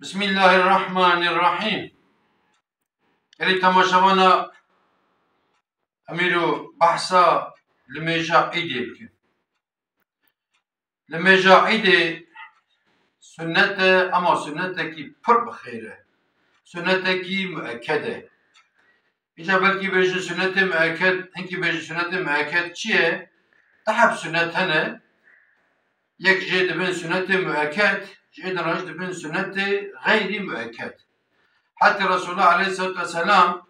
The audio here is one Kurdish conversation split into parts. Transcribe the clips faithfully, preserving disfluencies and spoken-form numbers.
Bismillahirrahmanirrahim. Gelî temaşevana, em îro behsa limêja Îdê bikin. Limêja Îdê sunnet e, ama sunnetekî pir bi xêr e. Sunnetekî mueked e. Îca belkî bêjin sunetê mueked, hinkî bêjin sunetê mueked çi ye? Deheb sunet hene. Yek jê dibin sunetê mueked, jê din re jî dibin sunetê xeyrî mueked. Hetê Resulullah aleyhissalatu vesselam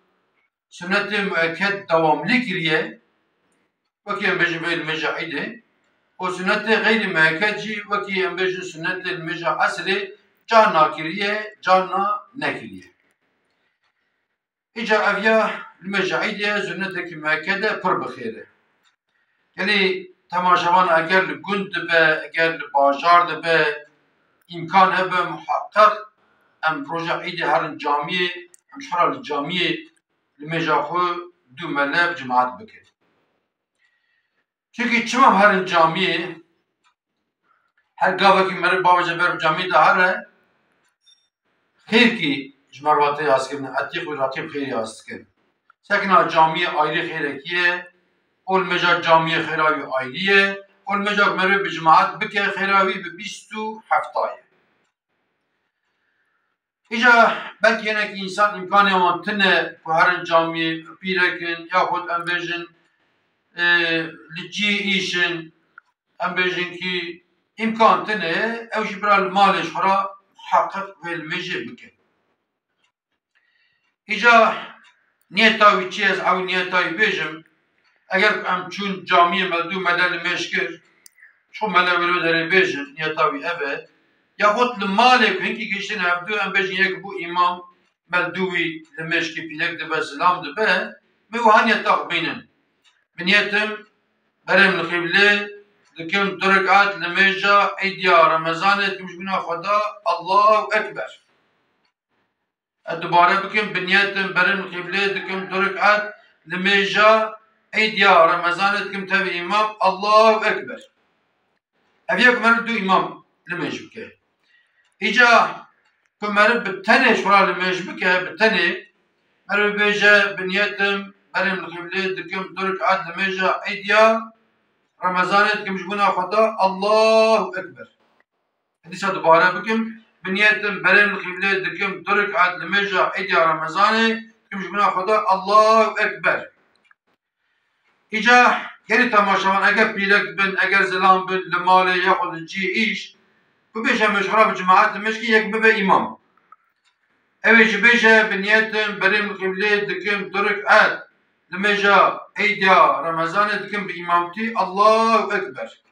sunetê mueked dewamlî kiriye. Wekî em bêjin vê limêja Îdê. Û sunetê xeyrî mueked jî wekî em bêjin sunetê limêja esrê carna kiriye, carna nekiriye. Îca ev ya limêja Îdê ye, sunnetekî mueked e, pir bi xêr e. Gelî temaşevan eger li gund dibe, eger li bajar dibe, îmkan hebe muheqeq em roja Îdê herin camiyê, em ji xwe re li camiyê limêja xwe du mele bi cemaat bikin. Çimkî çima em herin camiyê? Her gavekî meriv bavêje ber bi camiyê de here, xêrkî ji meriva tê has kirin, etîq û reqîb xêrî has dikin. Sekina camiyê ayrî xêrekî ye, û limêja camiyê xêra wî ayrî ye, û limêja ku meriv bi cemaat bike xêra wî bi bîst û hefta ye. Îca belkî hinekî însan îmkanê wan tune ku herin camiyê, pîrek in, yaxud em bêjin, e, li cihê îş in, em bêjin kî îmkan tune, ew jî bira li malê ji xwe re muheqeq vê limêjê bike. Îca niyeta wî çi ye, ez ew niyeta wî bêjim. Eger ku em çûn camiyê me du mele limêj kir, ço mele wêro derê bêjin, niyeta wî ev e. Yaxut li malê ku hinkî gihiştin hevdu, em bêjin yek bû îmam, me li dû wî limêj kir, pîrek dibe, zilam dibe, me wiha niyeta xwe bînin. Bi niyetim berê min li qîblê dikim du rekat limêja Îdiya Remezanê dikim ji bîna Xweda, Allahu Ekber. Ez dubare bikim, bi niyetim berê min qîblê dikim du rekat limêja Îdiya Remezanê dikim tevî îmam, Allahu Ekber. Ev yek meriv du îmam limêj bike. Îca ku meriv bi tenê ji xwe re limêj bike, bi tenê, meriv bêje, bi niyetim berê min qîblê dikim du rekat limêja Îdiya Remezanê dikim ji bîna Xweda, Allahu Ekber. Dîsa dubare bikim, bi niyetim berê min qîblê dikim du rekat limêja Îdiya Remezanê dikim ji bîna Xweda, Allahu Ekber. Îca gelî temaşevan eger pîrek bin, eger zilam bin, li malê yaxud li cihê îş, bibêje em ji xwe re bi cemaet limêj kir, yek bibe îmam. Ew ê jî bêje, bi niyetim berê min qîblê dikim du rekat limêja Îdiya Remezanê dikim bi îmamtî, Allahu Ekber.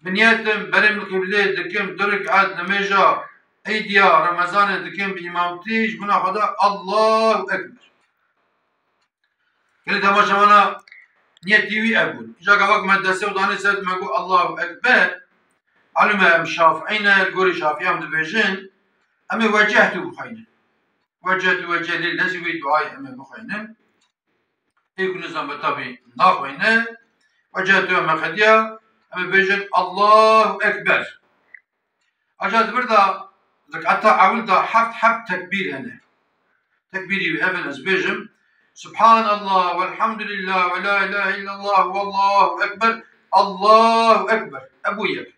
Bi niyetim berê min qîblê dikim du rekat limêja Îdiya Remezanê dikim bi îmamtî ji bîna Xweda, Allahu Ekber. Gelî temaşevana niyetî wî ev bûn. Îca gava ku me destê xwe danê ser me got Allahu Ekber. Elûme em Şafîî ne, li gorî Şafîî em dibêjin, em ê wecehtu bixweynin. Wecehtu wecehî lillezî, wê duayê em ê bixweynin. Ê ku nizan be tabî naxweyne. Wecehtu em ê qediya, em ê bêjin Allahu Ekber. Aca di vir de, rikata ewil de heft heb tekbîr hene. Tekbîrî wî ev in, ez bêjim: Subhanallah, velhamdülillah, ve la ilahe illallah, vallahu ekber, Allahu ekber. Ev bû yek.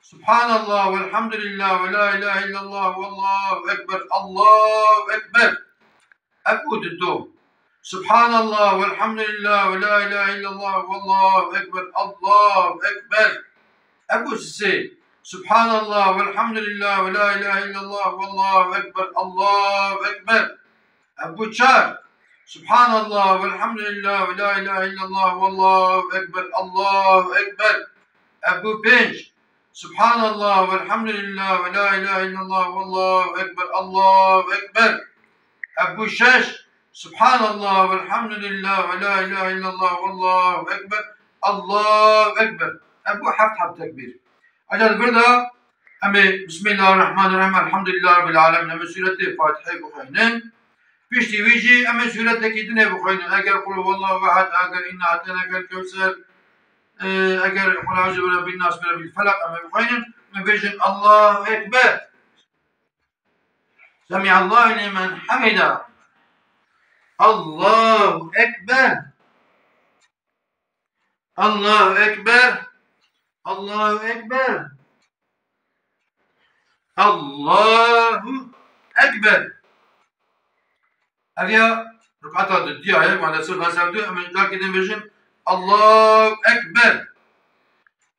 Subhanallah, velhamdülillah, ve la ilahe illallah, vallahu ekber, Allahu ekber. Ev bû dido. Subhanallah, velhamdülillah, ve la ilahe illallah, vallahu ekber, Allahu ekber. Ev bû sisê. Subhanallah, velhamdülillah, ve la ilahe illallah, vallahu ekber, Allahu ekber. Ev bû çar. Subhanallah, velhamdülillah, ve la ilahe illallah, vallahu ekber, Allahu ekber. Ev bû pênc. Subhanallah, velhamdülillah, ve la ilahe illallah, vallahu ekber, Allahu ekber. Ev bû şeş. Subhanallah, velhamdülillah, ve la ilahe illallah, vallahu ekber, Allahu ekber. Ev bû heft heb tekbîr. Aca di vir de em ê Bismillahirrahmanirrahim, Elhamdülillahi Rabbil Alemin, em ê sûretê Fatihê bixwînin. Piştî wî jî em ê sûretekî din ê bixwînin. Eger Qul huwallahu ehad, eger Inna a'taynakel kewser, e, eger Qul euzu bi Rebbin nas, bi Rebbil felak em ê bixwînin. Em ê bêjin Allahu Ekber. سمع الله لمن حمده. الله أكبر. الله أكبر. الله أكبر. الله أكبر. Ev ya rikata dudiya ye, maalesef nasevdu, em dakî din bêjin, Allahu Ekber.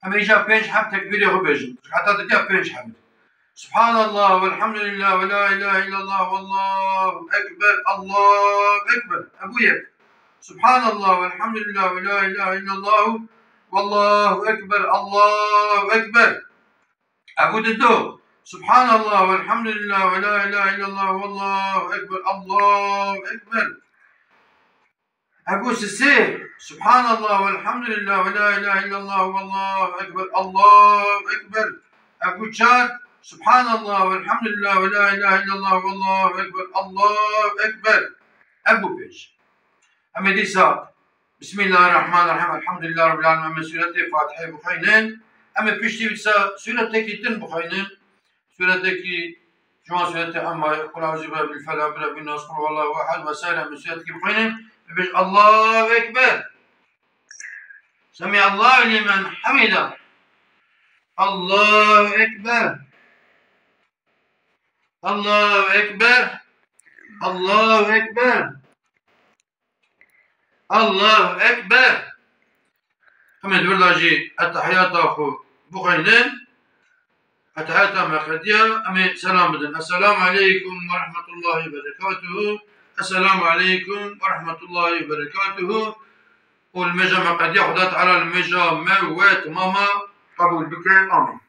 Em îca pênc heb tekbîrê xwe bêjin. Rikata dudiya pênc heb. Subhanallah, velhamdülillah, ve la ilahe illallah, vallahu ekber, Allahu Ekber. Ebu yek. Subhanallah, velhamdülillah, ve la ilahe illallah, vallahu ekber, Allahu Ekber. Ebu dido. Subhanallah, velhamdülillah, ve la ilahe illallah, vallahu ekber, Allahu Ekber. Ebu sisê. Subhanallah, velhamdülillah, ve la ilahe illallah, vallahu ekber, Allahu Ekber. Ebu çar. Subhanallah, velhamdülillah, ve la ilahe illallah, vallahu ekber, Allahu Ekber. Ebu pênc. Em ê dîsa Bismillahirrahmanirrahim. Elhamdülillahi Rabbil alemin. Em ê sûretê Fatihê bixwînin. Em ê piştî wisa sûretekî din bixwînin. Sûretekî, ji wan sûretê Emma, Qul euzu bi Rabbil Felaq, bi Rabbin Nas, Qul huwallahu ehad vesaire, em ê sûretekî bixwînin. Bibêj, Allahu Ekber. Semi'allahu limen hamida. Allahu Ekber. Allahu Ekber. Allahu Ekber. Allahu Ekber. Em ê di vir de jî etehiyata xwe bixwînin. Etehiyata me qediya, em ê selam bidin. Esselamu aleykum ve rahmetullahi ve berekatuhu. Esselamu aleykum ve rahmetullahi ve berekatuhu. Û limêja me qediya, Xuda Teala limêja me we temama qebûl bike. Amîn.